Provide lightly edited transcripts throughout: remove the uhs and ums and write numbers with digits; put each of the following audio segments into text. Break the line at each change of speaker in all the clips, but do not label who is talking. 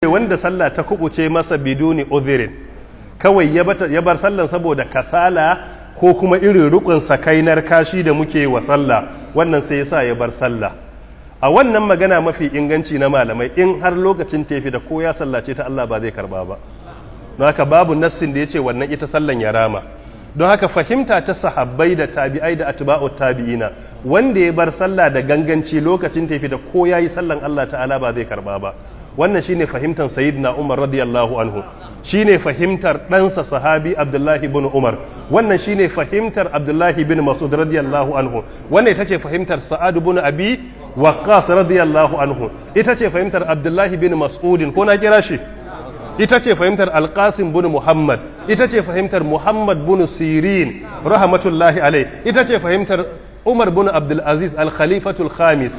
Wanda sallah ta kubuce masa biduni udhirin, kawai ya bar sallan saboda kasala ko kuma irin rukun sakainar kashi da muke wa sallah, wannan sai yasa ya bar sallah. A wannan magana mafi inganci na malamai, in har lokacin tafi da ko ya sallace ta, Allah ba zai karba ba. Don haka babu nassin da ya ce wannan ita sallan ya rama. Don haka fahimta ta sahabbai da tabi'ai da atba'u tabi'ina, wanda ya bar sallah da ganganci lokacin tafi da ko yayi sallan, Allah ta'ala ba zai karba ba. Wannan shine fahimtar Sayyidina Umar radiyallahu anhu, shine fahimtar ɗansa sahabi Abdullahi bin Umar, wannan shine fahimtar Abdullahi bin Mas'ud radiyallahu anhu, wannan ita ce fahimtar Sa'ad bin Abi Waqqas radiyallahu anhu, ita ce fahimtar Abdullahi bin Mas'udin, ko na kira shi, ita ce fahimtar Alqasim bin Muhammad, ita ce fahimtar Muhammad bin Sirin rahmatullahi alai, ita ce fahimtar Umar bin Abdul Aziz al-Khalifatul Khamis,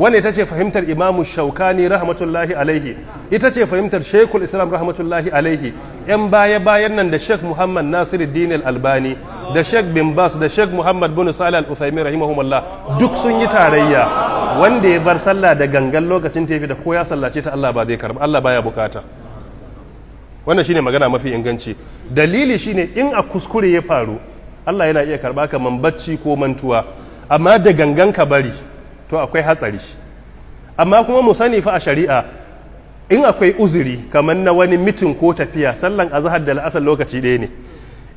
wannan ita ce fahimtar Imamu Shaukani rahmatullahi alaihi, ita ce fahimtar Sheikhul Islam rahmatullahi alaihi. Yan baya bayan nan da Sheikh Muhammad Nasiruddin al-Albani da Sheikh bin Bas da Sheikh Muhammad bin Salih al-Uthaymeen rahimahumullah, duk sun yi tarayya, wanda ya bar sallah da gangan lokacin tafi da ko ya sallace ta, Allah ba zai karba, Allah baya bukata. Wannan shine magana mafi inganci. Dalili shine in a kuskure ya faru, Allah yana iya karba, kaman bacci ko mantuwa, amma da gangan ka bari to akwai hatsari. Amma kuma mu sani fa, a shari'a in akwai uzuri kamar na wani meeting ko tafiya, sallan azhar da la'asar lokaci ɗaya ne.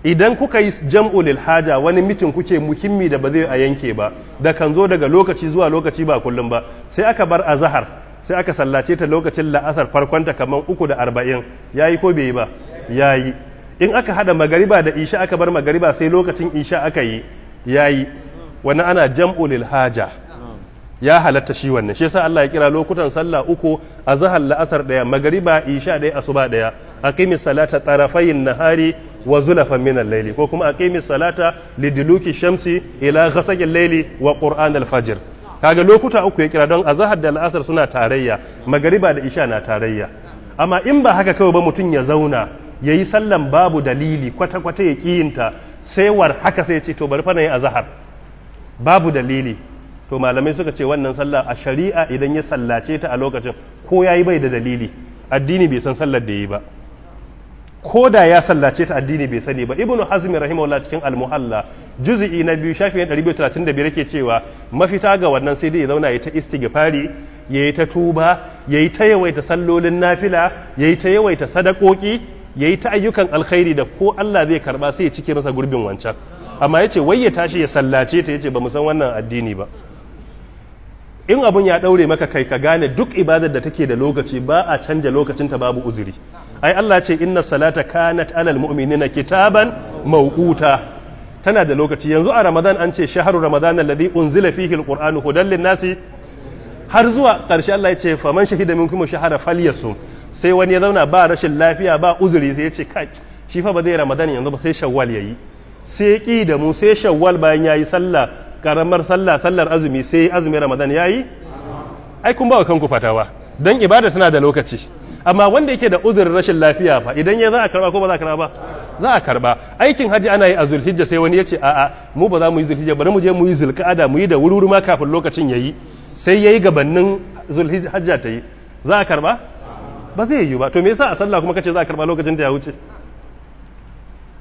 Idan kuka yi jam'u lil haja, wani meeting kuke muhimmi da ba zai a yanke ba, da kan zo daga lokaci zuwa lokaci, ba kullum ba, sai aka bar azhar, sai aka sallace ta lokacin la'asar farkonta kamar 3:40, yayi ko bai yi ba? Yayi. In aka hada magariba da isha, aka bar magariba sai lokacin isha aka yi, yayi. Wannan ana jam'u lil haja, ya halatta shi wannan. Shi yasa Allah ya kira lokutan sallah uku: azhar, la'asar daya, magariba, isha daya, asuba daya. Aqimis salata tarafayin nahari wa zulafan min al-layli, ko kuma aqimis salata liduluki shamsi ila ghasaqil layli wa qur'an al-fajr. Kaga lokuta uku ya kira, don azhar da la'asar suna tarayya, magariba da isha na tarayya. Amma in ba haka kawai ba, mutum ya zauna yayi sallan babu dalili kwata kwata, ya kiyinta, sai war haka sai ya ce, "To, bari fa na yi azhar," babu dalili, to malamai suka ce wannan sallah a shari'a idan ya sallace ta a lokacin, ko yayi bai da dalili, addini bai san sallar da yi ba. Ko da ya sallace ta, addini bai sani ba. Ibnu Hazm rahimahullah cikin Al-Muhalla, juz'i na 2, shafin 235, yake cewa mafita ga wannan sai dai ya zauna ya ta istighfari, yayi ta tuba, yayi ta yawaita sallolin nafila, yayi ta yawaita sadakoki, yayi ta ayyukan alkhairi da ko Allah zai karba, sai ya cike masa gurbin wancan. Amma yace wai ya tashi ya sallace ta, yace ba mu san wannan addini ba. In abun ya daure maka kai, ka gane duk ibadar da take da lokaci ba a canja lokacin ta babu uzuri. Ai Allah ce inna salata kanat alal mu'minina kitaban mawquta, tana da lokaci. Yanzu a Ramadan an ce shahru Ramadan alladhi unzila fihi alqur'anu hudan lin-nasi, har zuwa ƙarshe Allah ya ce faman shahida minkum shahara falyasum. Sai wani ya zauna ba rashin lafiya, ba uzuri, sai ya ce kai, shi fa ba zai Ramadan yanzu ba, sai Shawwal yayi. Sai ki da mu sai Shawwal, bayan yayi sallah karamar sallah, sallar azumi, sai azumin Ramadan yayi. Ai kun ba wa kanku fatawa, dan ibada tana da lokaci. Amma wanda yake da uzurin rashin lafiya fa, idan ya za a karba ko ba za a karba ba? Za a karba. Aikin haji ana yi a Zulhijja, sai wani ya ce a'a, mu ba za mu yi Zulhijja, bari mu je mu yi Zulqa'ada, mu yi da wuri ma kafin lokacin yayi. Sai yayi gabanin Zulhijja ta yi, za a karba? Ba zai yi ba. To me yasa a sallah kuma kace za a karba lokacin da ya wuce?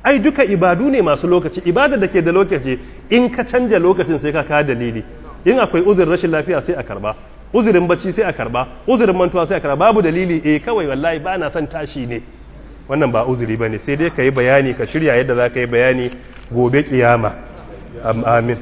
Ai duka ibadu ne masu lokaci. Ibada da ke da lokaci, in ka canja lokacin sai ka kawo dalili. In akwai uzurin rashin lafiya sai a karba, uzurin bacci sai a karba, uzurin mantuwa sai a karba. Babu dalili, eh kawai wallahi ba na son tashi ne, wannan ba uzuri bane, sai dai ka yi bayani, ka shirya yadda za ka yi bayani gobe kiyama. Amin.